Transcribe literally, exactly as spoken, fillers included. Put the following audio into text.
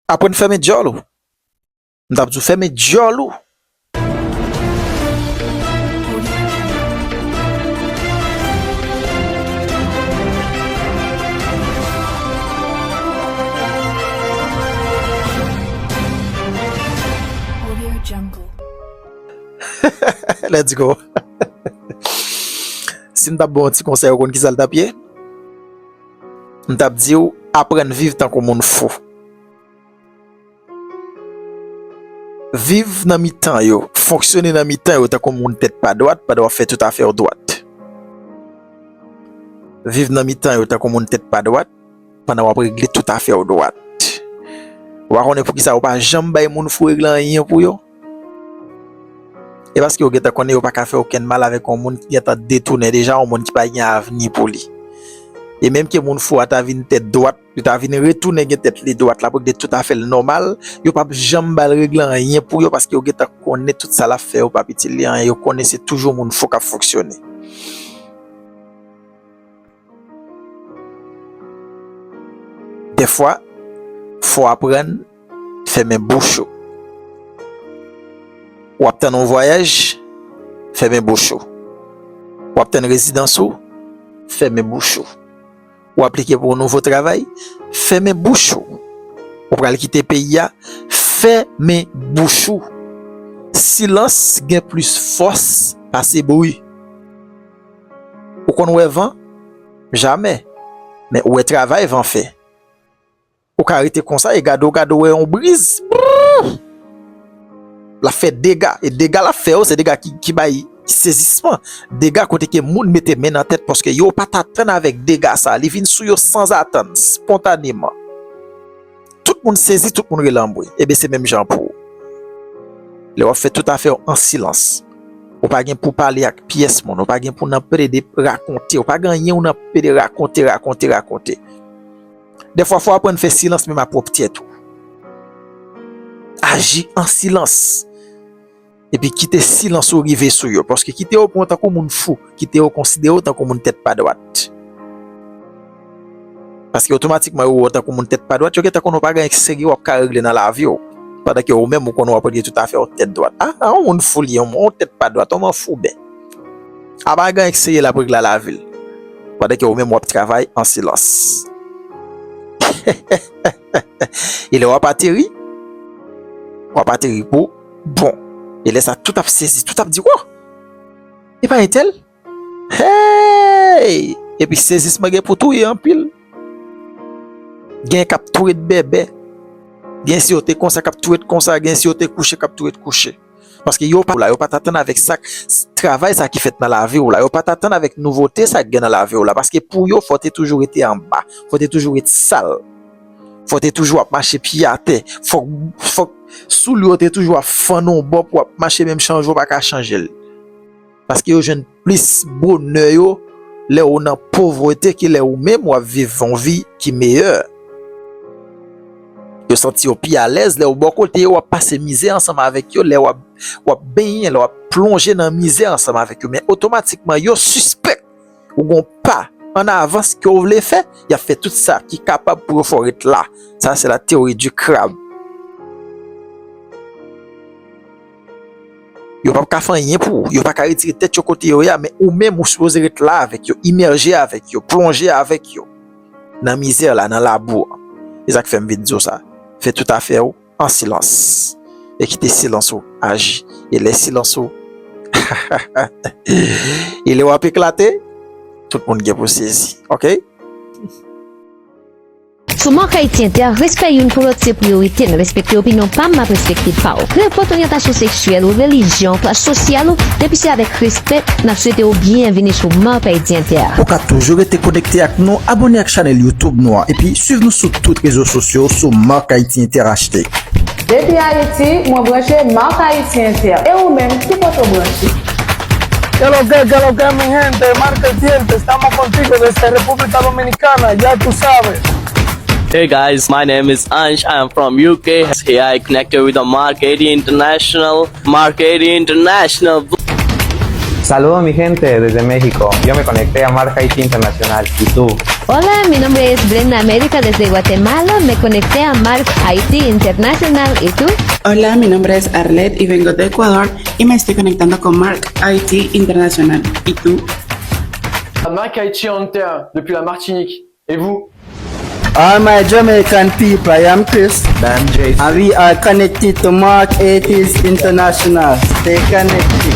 Aprann fèmen djòl ou. M t ap di w fèmen djòl ou. Let's go. Si m t ap ba w yon ti konsèy, ou konn kisa l t ap ye? M t ap di w, aprann viv tankou moun fou. Viv nan mitan yo, fonksyone nan mitan yo tankou moun tèt pa dwat pandan w ap fè tout afè w dwat. Viv nan mitan yo tankou moun tèt pa dwat pandan w ap regle tout afè w dwat. Ou pa konnen poukisa ou pa janm bay moun fou regle anyen pou yo? E paske yo gentan konnen yo pa ka fè okenn mal avèk yon moun ki gentan detounen deja, yon moun ki pa gen avni pou li. E menm ke moun fou a ta vin tèt dwat, li ta vin retounen gen tèt li dwat, l ap regle tout afè l nòmal, yo p ap janm ba l regle anyen pou yo, paske yo gentan konnen tout sa l ap fè yo p ap itil li anyen, yo konnen se toujou moun fou k ap fonksyone. Dèfwa, fò w aprann fèmen bouch ou. W ap tann yon vwayaj, fèmen bouch ou. W ap tann rezidans ou, fèmen bouch ou. W aplike pou yon nouvo travay, fèmen bouch ou. Ou pral kite peyi a, fèmen bouch ou. Silans gen plis fòs pase bri. Ou konn wè van? Jamè. Men ou wè travay van fè. Ou ka rete konsa e gade w, gade w wè yon briz. Brrr! L ap fè dega. E dega l ap fè yo, se dega ki, ki bay sezisman. Dega kote ke moun mete men nan tèt paske yo pa t atann avèk dega sa. Li vin sou yo sanzatann, spontaneman. Tout moun sezi, tout moun rele anmwe. Ebyen, se menm jan pou ou. Lè w ap fè tout afè w an silans, ou pa gen pou pale ak pyès moun, ou pa gen pou nan plede rakonte, ou pa gen anyen ou nan plede rakonte, rakonte, rakonte. Dèfwa, fò w aprann fè silans menm a pwòp tèt ou. Aji an silans. Epi kite silans ou rive sou yo. Paske kite yo pran w tankou moun fou, kite yo konsidere w tankou moun tèt pa dwat. Paske otomatikman yo wè w tankou moun tèt pa dwat, yo gentan konnen w pa gen anyen k serye w ap ka regle nan lavi w. Pandan ke ou menm ou konnen w ap regle tout afè w tèt dwat. A, a, yon moun fou li ye, yon, yon tèt pa dwat, yon manfouben. A pa gen anyen k serye l ap regle nan lavi l. Pandan ke ou menm w ap travay an silans. E lè w ap ateri, w ap ateri pou bon. E lè sa, tout ap sezi, tout ap di, "Wo! E pa entèl?" Hey! Epi sezisman gen pou touye anpil. Gen k ap twet bèbè. Gen si yo te konsa k ap twet konsa, gen si yo te kouche k ap twet kouche. Paske yo pa la, yo pa t atann avèk sa, travay sa ki fèt nan lavi w la. Yo pa t atann avèk nouvote sa k gen nan lavi w la. Paske pou yo, fò w te toujou rete anba. Fò w te toujou ret sal. Fò w te toujou ap mache pye atè. Fòk, fòk soulye w te toujou ap fann yon bò pou w ap mache menm chanje w pa ka chanje l. Paske yo jwenn plis bonè yo lè ou nan povrete ke lè ou menm w ap viv yon vi ki meyè. Yo santi yo pi alèz lè ou bò kote yo, w ap pase mizè ansanm avèk yo, lè w ap, w ap benyen, lè w ap plonje nan mizè ansanm avèk yo. Men otomatikman, yo sispèk ou gon pa an avans ke w vle fè, y ap fè tout sa ki kapab pou yo fè w ret la. Sa, se la théorie du crabe. Yo p ap ka fè anyen pou ou. Yo pa ka retire tèt yo kote yo ye a, men ou menm, ou sipoze ret la avèk yo, imèje avèk yo, plonje avèk yo nan mizè la, nan labou an. Se sa k fè m vin di w sa. Fè tout afè w an silans. E kite silans ou aji. E lè silans ou, e lè w ap eklate, tout moun gen pou sezi. Oke? Sou Marc Haïti Inter, respè youn pou lòt se priyorite n. Respekte opinyon pa m, m ap respekte pa w. Kenpòt oryantasyon seksyèl ou, relijyon, klas sosyal ou, depi se avèk respè, n ap swete w byenvini sou Marc Haïti Inter. Ou ka toujou rete konekte ak nou, abòne ak chanèl YouTube nou an, epi swiv nou sou tout rezo sosyo sou Marc Haïti Inter H D. Depi Ayiti, mwen branche Marc Haïti Inter. E ou menm, ki kote w branche? ¿Qué lo que, qué lo que, mi gente? Marca y Tiente, estamos contigo desde República Dominicana, ya tú sabes. Hey guys, my name is Ange. I am from U K. Here I connected with the Marc Haïti International. Marc Haïti International. Saludos mi gente desde México. Yo me conecté a Marc Haïti Internacional. ¿Y tú? Hola, mi nombre es Brenda América desde Guatemala. Me conecté a Mark Haití Internacional. ¿Y tú? Hola, mi nombre es Arlette y vengo de Ecuador y me estoy conectando con Mark Haití Internacional. ¿Y tú? Mark Haití Hunter depuis la Martinique. Et vous? All my Jamaican people, I am Chris. I'm J C. And we are connected to Mark eighties International. Stay connected.